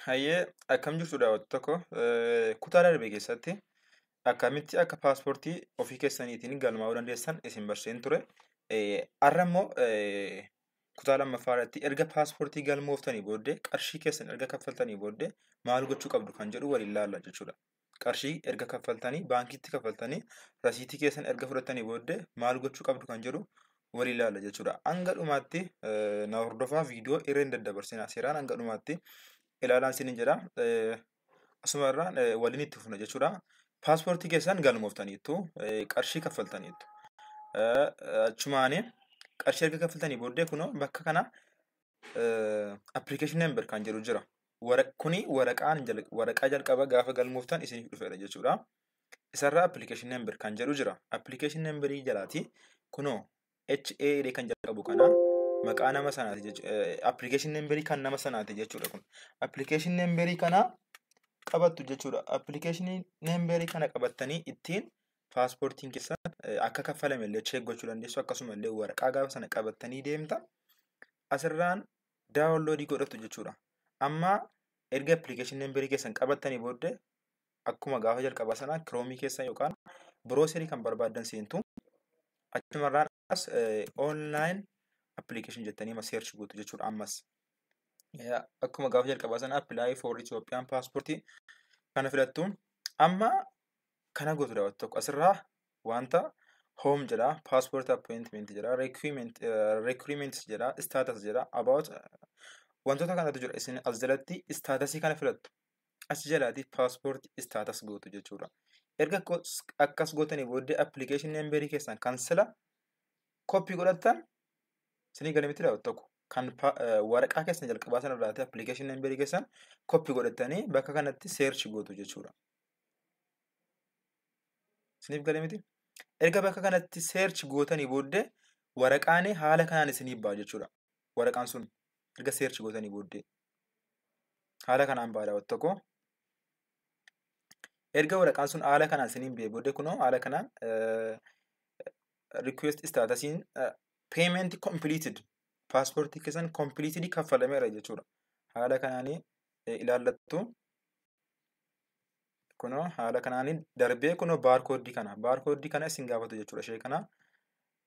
Hayyee, akkam jirtu daawwattoota tokko? Kutaa darbe keessatti akkamitti akka paaspoortii ofii keessaniitiin galmaa'uu dandeessan isin barsiiseen ture. Har'a immoo kutaa lammaffaa irratti erga paaspoortii galmooftanii booddee, qarshii keessan erga kaffaltanii booddee maal gochuu qabdu kan jedhu waliin ilaalla jechuudha. Qarshii erga kaffaltanii, baankiitti kaffaltanii, rasiitii keessan erga fudhattanii booddee maal gochuu qabdu kan jedhu waliin ilaalla jechuudha. Hanga dhumaatti na hordofaa, viidiyoo irra hin daddabarsinaa, seeraan hanga dhumaatti ilaalaan isiniin jedha. Asuma irraan waliin itti fufna jechuudha. Paaspoortii keessan galmooftaniittu, qarshii kaffaltaniittu. Achumaanii qarshii erga kaffaltanii booddee kunoo bakka kana application number kan jedhu jira. Kuni waraqaan waraqaa jalqaba gaafa galmooftan isiniif dhufedha jechuudha. Isarraa application number kan jedhu jira. Application numberii jalaati kunoo HA kan jalqabu kana maqaa nama sanaati jechuudha. Application numberii kan nama sanaati jechuudha kun. Application numberii kana qabattu jechuudha. Application numberii kana qabattanii ittiin paaspoortiin keessan akka kaffalame illee check gochuu dandeessu, akkasuma illee waraqaa gaafa sana qabattanii deemtan asirraan downloadii godhatu jechuudha. Amma erga application numberii keessan qabattanii booddee akkuma gaafa jalqabaa sana Chromeii keessan yookaan browserii kan barbaaddan seentu, achumarraan as online application jettanii ma search gootu jechuudha ammas. Akkuma gaafa jalqabaa sana apply for Ethiopian passport kana filattu. Amma kana gootu daawwattu tokko, asirraa wanta home jedha, passport appointment jedha, requirements jedha, status jedha, about, wantoota kanatu jira. Isin as jalatti statusii kana filattu. As jalaati passport status gootu jechuudha. Erga akkas gootanii booddee application numberii keessan kan sila copy godhattan isinii galee miti daawwattu tokko? Kan waraqaa keessan jalqabaa sana irraati application numberii keessan copy godhatanii bakka kanatti search gootu jechuudha. Isiniif galee miti? Erga bakka kanatti search gootanii booddee waraqaan haala kanaan isiniif ba'a jechuudha. Waraqaan sun erga search gootanii booddee haala kanaan ba'a daawwattu tokko. Erga waraqaan sun haala kanaan isiniif ba'ee booddee kunoo haala kanaan request statusiin payment completed, paaspoortii keessan completed kaffalameera jechuudha. Haala kanaanii ilaallattu. Kunoo haala kanaanii darbee kunoo baarkooddii kana, baarkooddii kana isin gaafatu jechuudha. Ishee kana,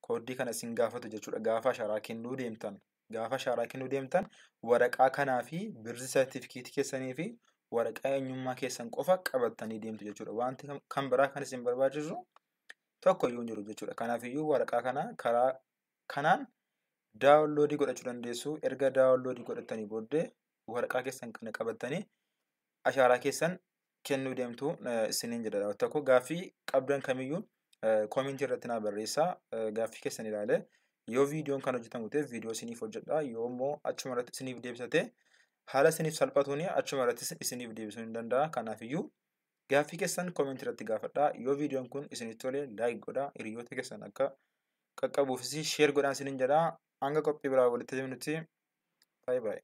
kooddii kana isin gaafatu jechuudha. Gaafa ashaaraa kennuu deemtan, gaafa ashaaraa kennuu deemtan waraqaa kanaa fi birth certificateii keessanii fi waraqaa eenyummaa keessan qofa qabattanii deemtu jechuudha. Wanti kan biraa kan isin barbaachisu tokko iyyuu hin jiru jechuudha. Kanaafiyyuu waraqaa kana karaa kanaan downloadii godhachuu dandeessu. Erga downloadii godhattanii booddee waraqaa keessan kana qabattanii ashaaraa keessan kennuu deemtu isiniin jedha. Tokko gaaffii qabdan kamiyyuu commentii irratti naa barreessaa. Gaaffii keessan ilaalee yoo viidiyoon kan hojjetamu ta'e viidiyoo isiniif hojjedha. Yoo immoo achuma irratti isiniif deebisate, haala isiniif salphatuun achuma irratti isiniif deebisuu ni danda'a. Kanaafiyyuu gaaffii keessan commentii irratti gaafadhaa. Yoo viidiyoon kun isinitti tole like godhaa. Hiriyoota keessan akka qaqqabuufis share godhaa isiniin jedha. Hanga qophii biraa walitti deemnutti, baay'ee baay'ee.